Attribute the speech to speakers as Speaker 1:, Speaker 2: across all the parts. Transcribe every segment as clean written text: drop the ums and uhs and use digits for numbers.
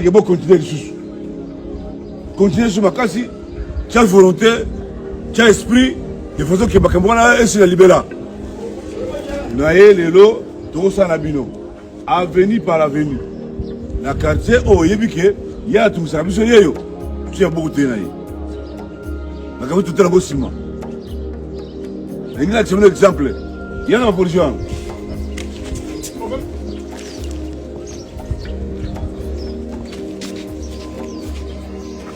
Speaker 1: Ke bo continuer lisusu. Continuer lisusu makasi, tia volonté, tia esprit de façon ke makambo wana esila libela. Na ye lelo tokosala na bino avenue par avenue na quartier oyo oyebi ke ye atungisaka biso yeyo tia boko te na ye makambo totala yango nsima. Nalingi nalakisa bino exemple ya na bapolisi wana.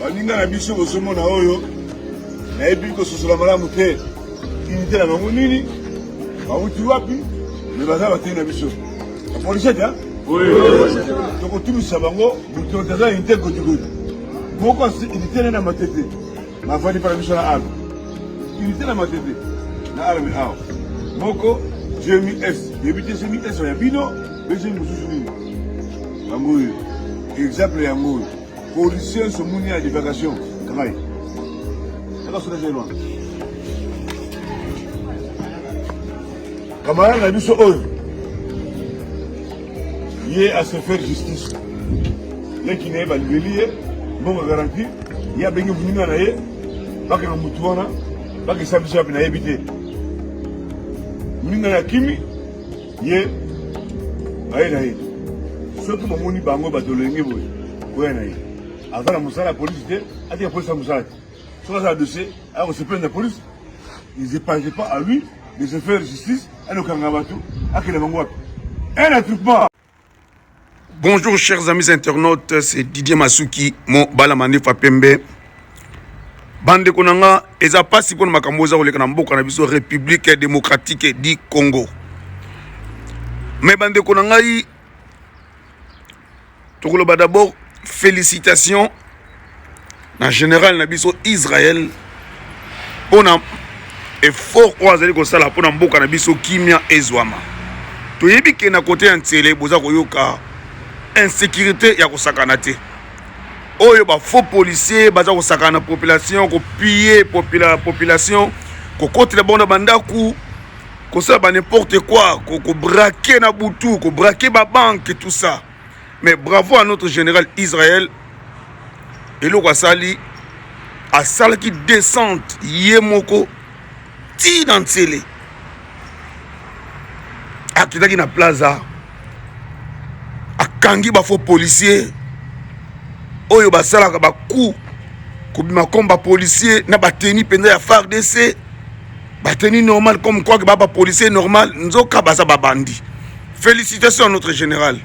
Speaker 1: Baninga na biso bozomona oyo nayebi kososola malamu te unité na bango nini bawuti wapi me baza batei na biso bapolisie te tokotumisa bango moto aza unité godigodi moko unité ne na matete Navandi mpa na biso na arme unité na matete na arme awa moko jemi s yebi te jemi s ya bino mpe jemi mosusu nini yango oyo exemple yango oyo policier somoni ya divagation kanga ye kaka soda jemi wana camarade na biso oyo ye a se faire justice leki na ye balibeli ye mbongo ya garantie ye abengi moninga na ye bakanga motu wana bakesa biso wapi nayebi te moninga na akimi ye baye na ye soki bomoni bango bato lolenge boye koya na ye aza na mosala ya polisi te atika polisi ya mosala te soki aza na dossier aya kose plaindre na polise. Il ne parvient pas à lui de se faire justice alokanga bato akende bango wapi un attroupement.
Speaker 2: Bonjour chers amis internautes, c'est Didier Masuki, mon balamande Fapembe. Bande konanga eza pasi pona makambo eza koleka na mboka na biso République démocratique du Congo. Mais bande konanga yi Tokoloba d'abord félicitations na général na biso Israël pona effort oyo azali kosala pona mboka na biso kimia ezwama. Toyebi ke na kote ya Nsele boza koyoka insécurité ya kosakana te. Oyo ba faux policiers baza kosakana na population, kopiller population, kokotela bango na bandaku, kosala ba n'importe quoi, kobraquer na butu, kobraquer ba banque, tout ça. Mais bravo à notre général Israël. Eloko asali, asalaki descente ye moko ti na Nsele. Akitaki na plaza, akangi ba faux policiers oyo basalaka ba coup kobima comme ba policiers na ba tenue mpenza ya FARDC, ba tenue normale comme quoi que ba ba policiers normal, nzoka baza ba bandi. Félicitations à notre général.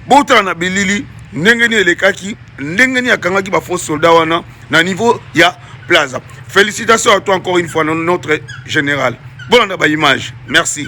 Speaker 2: Botala na bilili ndenge nini elekaki, ndenge nini akangaki ba faux soldats wana na niveau ya plaza. Félicitations à toi encore une fois notre général. Bolanda ba image. Merci.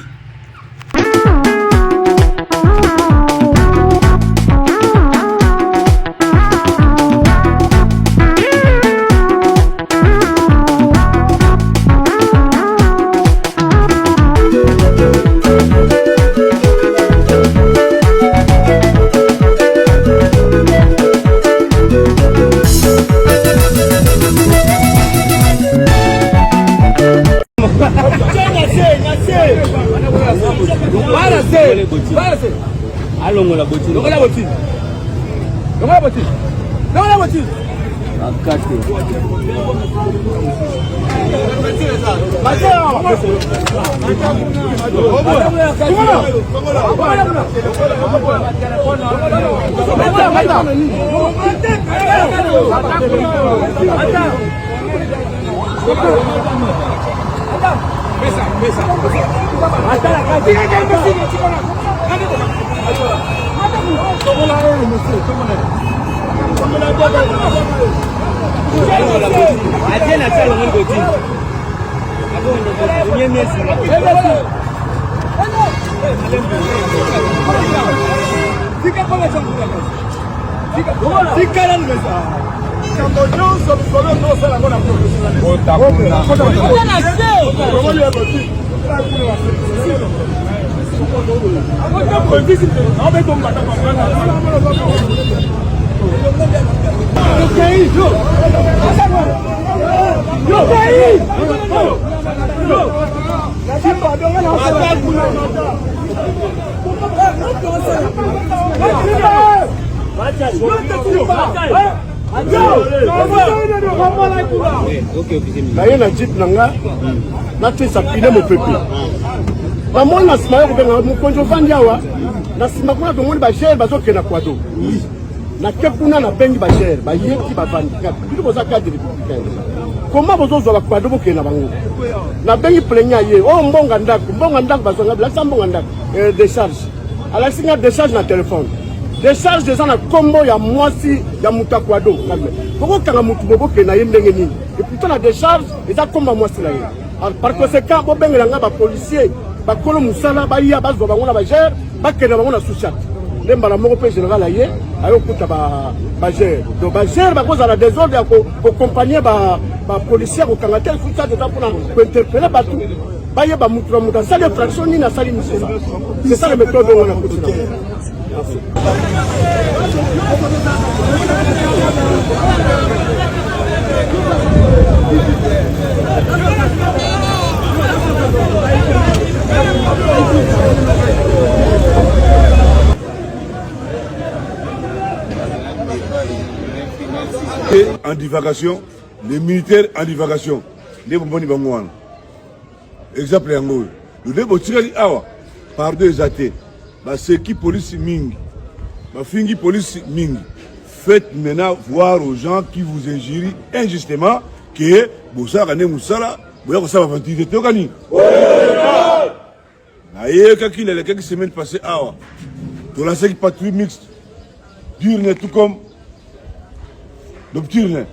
Speaker 3: Alongola botine. Longola botine. Longola botine. Longola botine. Akate.
Speaker 4: Naye na jeep na nga natisa pine mopepe namoni na nsima ya kobenga mokonzi ofandi awa na nsima kuna tomoni bagere bazokende na kwado nake kuna nabengi bagere bayeki bavandi bino boza cadre républicain koma bozozwa bakwado bokende na bango nabengi plaignant ye oyo oh, mbonga ndako mbonga ndako bazwanga bilakisa mbonga ndako eh, décharge alakisi nga décharge na telefone décharge eza na nkombo ya mwasi ya moto ya kwado bokokanga motu bobokende na ye ndenge nini epuis na décharge eza nkombo ya mwasi na ye par conséquent bobengela nga bapolicier bakolo mosala baya bazwa bango na bagere bakende bango na suchat nde mbala moko mpe général aye ayokuta bagere donc bagere bakozala desordre ya kokompagne bapolicier ya kokanga te suchat eza mpona kointerpele bato bayeba motu na moto asali infraction nini asali nini c'est ça c'est ça le méthode oyo nakoti na merci
Speaker 1: en divagation les militaires en divagation nde bomoni bango wana Exemple yango oyo lode botikali awa pardon eza te baseki polisi mingi bafingi polisi mingi faites maintenant voir aux gens qui vous injurient injustement que bosalaka nde mosala boya kosala aventure te toyokani nayekaki nalekaki semaine passée awa tolasaki patrouille mixte diurne tout comme nocturne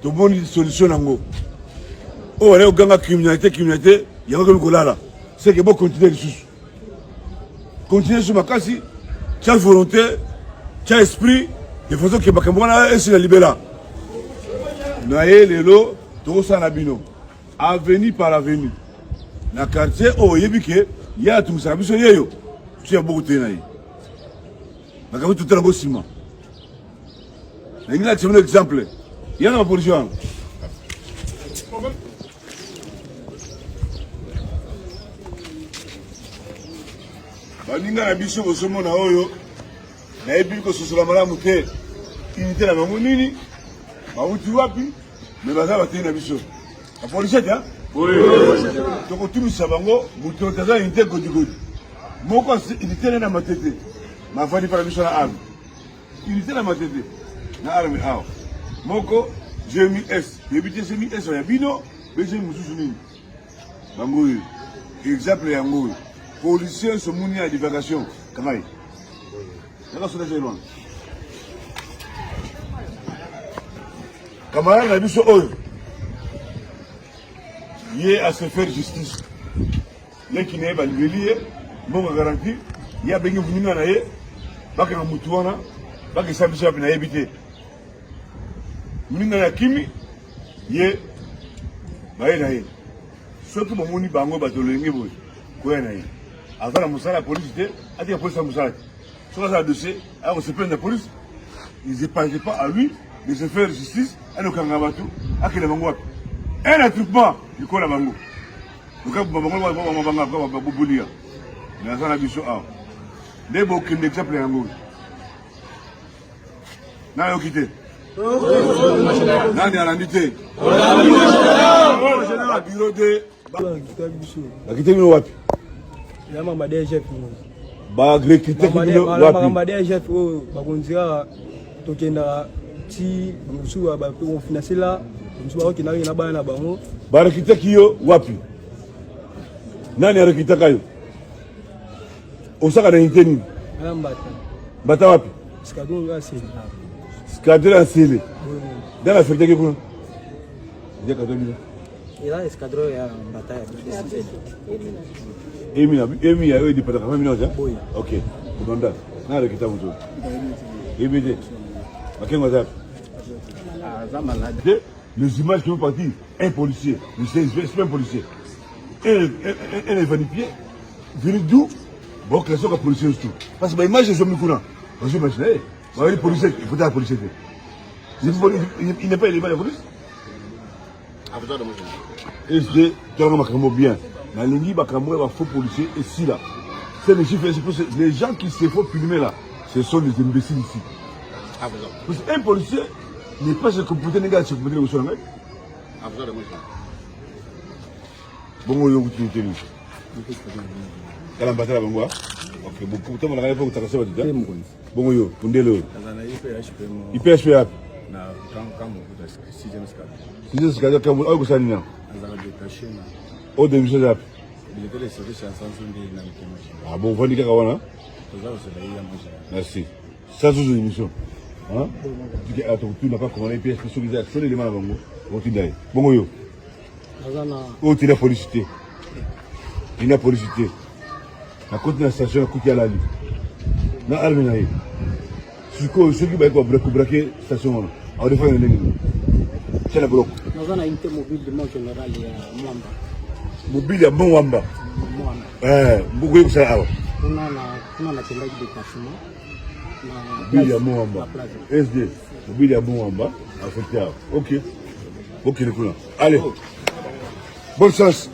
Speaker 1: tomoni solution nango oyo bazali koganga criminalité criminalité yango ekomi kolala seke bocontinue lisusu continue lisusu makasi tia volonté tia esprit de façon ke makambo wana esila libela na ye lelo tokosala na bino avenue par avenue na quartier oyo oyebi ke ye atungisaka biso yeyo tia boko te na ye makambo totala ngo nsima nalingi nakisa bino exemple yaka bapolisi wana baninga na biso bozomona oyo nayebi kososola malamu te unité na bango nini bawuti wapi me baza batei na biso bapolisi te tokotumisa bango moto aza unité godigodi moko unité na matete mavandi mpana biso na arme Unité na matete na arme awa moko GMIS yebi te GMIS ya bino be GMI mosusu nini bango oyo exemple yango oyo policier somoni ya divagation kanga ye yaka soda wana camarade na biso oyo ye a se faire justice Leki na ye balibeli ye mbongo ya garantie, ye abengi moninga na ye bakanga motu wana bakesa biso wapi nayebi te. Moninga ya kimi ye baye na ye, soki bomoni bango bato lolenge boye koya na ye, aza na mosala ya polisi te, atika polisi ya mosala te. Soki aza na dossier aya ko se plaindre na polisi, il ne pas à lui de se faire justice, alokanga bato akende bango wapi? Un attroupement likolo na bango. Bobulia mais aza na biso awa nde bokende exemple yango nayoki te nani alandi te babiro de bakite bino wapi barecrutaki bino
Speaker 3: wapi oyo bakonzi kaka tokendaka ti mosusu bafinanse la mosusu bakokendaki na bana na bango.
Speaker 1: Barekritaki yo wapi? Nani arekritaka yo? Osaka na unité nini?
Speaker 3: Mbata.
Speaker 1: Mbata wapi?
Speaker 3: Skadron ya Nsele.
Speaker 1: Skadron ya Nsele. Nani affectaki kuna? Ndiaka to bino.
Speaker 5: Eza escadron ya mbata ya biso.
Speaker 1: Emi na emi ya oyo dipataka mami noja? Ok. Kobanda. Na rekita moto. Ebi te. Makengo aza.
Speaker 5: Aza malade.
Speaker 1: Les images qui vont partir, un policier, c'est pas un policier. Un, un, un, un pied, venu d'où Bon, classe comme policier tout. Parce que bah, image, ils ont mis kuna. Ils ont imaginé. Bah, il est policier, il faut être policier. Il n'est pas élément de la police. SD talaka makambo bien nalingi makambo ya ba faux policiers esila c'est les chiffres les gens qui se font filmer là ce sont des imbéciles ici. Parce qu'un policier n'est pas se comporter ndenge ase comporter liboso na ngai. Bongo yo kutu te nini? Tala mbatala bango. Ok, beaucoup tambola ngai mpo kotakasa bato te. Bongo yo, pundele oyo. IPHP yapi? Sixième escadron kambo oyo kosala nini? Oyo démission yapi? Ah bon, ovandi kaka wana? Merci. Ça sous émission. Hein? Tike atokutuna pa komana IPHP soki eza solo elema na bango, otinda ye. Bongo yo. Oyo tina polisi te. Tina polisi te. Nakoti na station nakuti alali. Na arme na ye. Sikoyo soki baye kobrake station wana, akodefendre ndenge nini? Tia na boloko.
Speaker 5: Naza na unité mobile du mont général ya Mwamba.
Speaker 1: Mobile ya Mwamba.
Speaker 5: Mwamba.
Speaker 1: Eh, bokoki kosala awa.
Speaker 5: Kuna na kuna nakendaki détachement.
Speaker 1: Mobile ya Mwamba. SD. Mobile ya Mwamba affecté awa. OK. Bokende kuna. Allez. Bonne chance.